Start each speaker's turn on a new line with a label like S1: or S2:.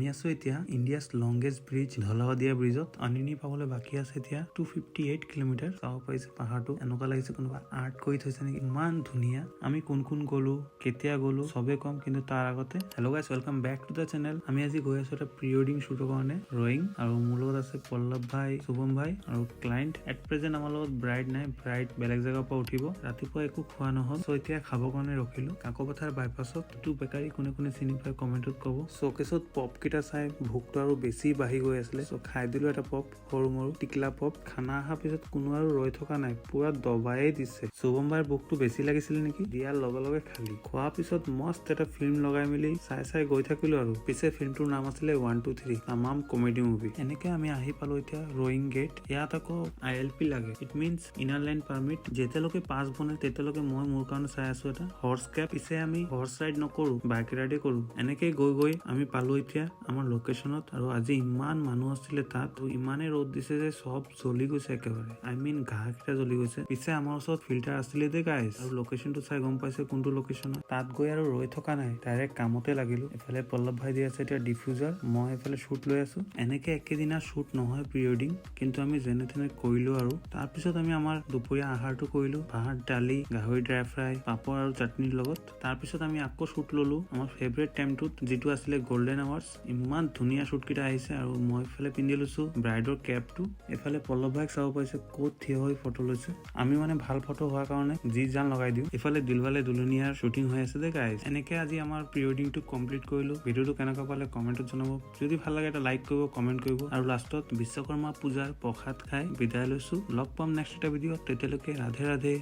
S1: আমি আছো এতিয়া India's longest bridge Dhola Sadiya ব্ৰিজত। আনিনি পাবলৈ বাকী আছে এতিয়া 258 কিলোমিটাৰ। চাব পাৰিছে পাহাৰটো, এনেকুৱা লাগিছে কোনোবা আৰ্ট কৰি থৈছে নেকি, ইমান ধুনীয়া। আমি কোন কোন গ'লো, কেতিয়া গ'লো, চবে ক'ম। কিন্তু তাৰ আগতে, hello guys, welcome back to the channel. আমি আজি গৈ আছো এটা প্ৰি ৱেডিং শ্বুটৰ কাৰণে ৰয়িং আৰু মোৰ লগত আছে পল্লৱ ভাই, শুভম ভাই আৰু ক্লাইণ্ট। এট প্ৰেজেণ্ট আমাৰ লগত ব্ৰাইড নাই, ব্ৰাইড বেলেগ জেগাৰ পৰা উঠিব। ৰাতিপুৱা একো খোৱা নহ'ল, চ' এতিয়া খাবৰ কাৰণে ৰখিলো কাকপথাৰ বাইপাছত। এইটো বেকাৰী কোনে কোনে চিনি পায়, কমেণ্টত ক'ব। শ্ব'কেছত পপকেইটা চাই ভোকটো আৰু বেছি বাঢ়ি গৈ আছিলে, চ' খাই দিলো এটা পপ, সৰু মৰু টিকলা পপ। খানা অহাৰ পিছত কোনো আৰু ৰৈ থকা নাই, পুৰা দবায়ে দিছে। শুভম ভাইৰ ভোকটো বেছি লাগিছিলে নেকি, দিয়াৰ লগে লগে খালি। খোৱাৰ পিছত মস্ত এটা ফিল্ম লগাই মেলি চাই চাই গৈ থাকিলো আৰু। পিছে ফিল্মটোৰ নাম আছিলে 1 2 3, তামাম কমেডি মুভি। এনেকে আমি আহি পালো এতিয়া ৰয়িং গেট। ইয়াত আকৌ আইএলপি লাগে, it means inner line permit। যেতিয়ালৈকে পাছ বনে, তেতিয়ালৈকে মই মোৰ কাৰণে চাই আছো এটা হৰ্চ কেব। পিছে আমি হৰ্চ ৰাইড নকৰো, বাইক ৰাইডে কৰো। এনেকে গৈ গৈ আমি পালো এতিয়া আমাৰ লোকেশ্যনত। আৰু আজি ইমান মানুহ আছিলে তাত আৰু ইমানেই ৰ'দ দিছে যে চব জ্বলি গৈছে একেবাৰে, I mean ঘাঁহকেইটা জ্বলি গৈছে। পিছে আমাৰ ওচৰত ফিল্টাৰ আছিলে দেই গাইজ। আৰু লোকেশ্যনটো চাই গম পাইছে কোনটো লোকেশ্যন হয়। তাত গৈ আৰু ৰৈ থকা নাই, ডাইৰেক্ট কামতে লাগিলো। এফালে পল্লৱ ভাই দি আছে এতিয়া ডিফিউজাৰ, মই এফালে শ্বুট লৈ আছো। এনেকে একেদিনা শ্বুট নহয় প্ৰি ৱেডিং, কিন্তু আমি যেনে তেনে কৰিলো। আৰু তাৰপিছত আমি আমাৰ দুপৰীয়া আহাৰটো কৰিলো, ভাত, দালি, গাহৰি ড্ৰাই ফ্ৰাই, পাপৰ আৰু চাটনিৰ লগত। তাৰপিছত আমি আকৌ শ্বুট ললো আমাৰ ফেভৰেট টাইমটোত, যিটো আছিলে গল্ডেন আৱাৰ্ছ। ইমান ধুনীয়া শ্বুটকেইটা আহিছে। আৰু মই এইফালে পিন্ধি লৈছো ব্ৰাইডৰ কেপটো। এইফালে পল্লৱ ভাইক চাব পাইছে ক'ত থিয় হৈ ফটো লৈছে। আমি মানে ভাল ফটো হোৱাৰ কাৰণে যি জান লগাই দিওঁ। এইফালে দিলৱালে দুলনিয়াৰ শ্বুটিং হৈ আছে দেই গাইজ। এনেকে আজি আমাৰ প্ৰি ৱেডিংটো কমপ্লিট কৰিলো। ভিডিঅ'টো কেনেকুৱা পালে কমেণ্টত জনাব। যদি ভাল লাগে, এটা লাইক কৰিব, কমেণ্ট কৰিব। আৰু লাষ্টত বিশ্বকৰ্মা পূজাৰ প্ৰসাদ খাই বিদায় লৈছো। লগ পাম নেক্সট এটা ভিডিঅ'ত, তেতিয়ালৈকে ৰাধে ৰাধে।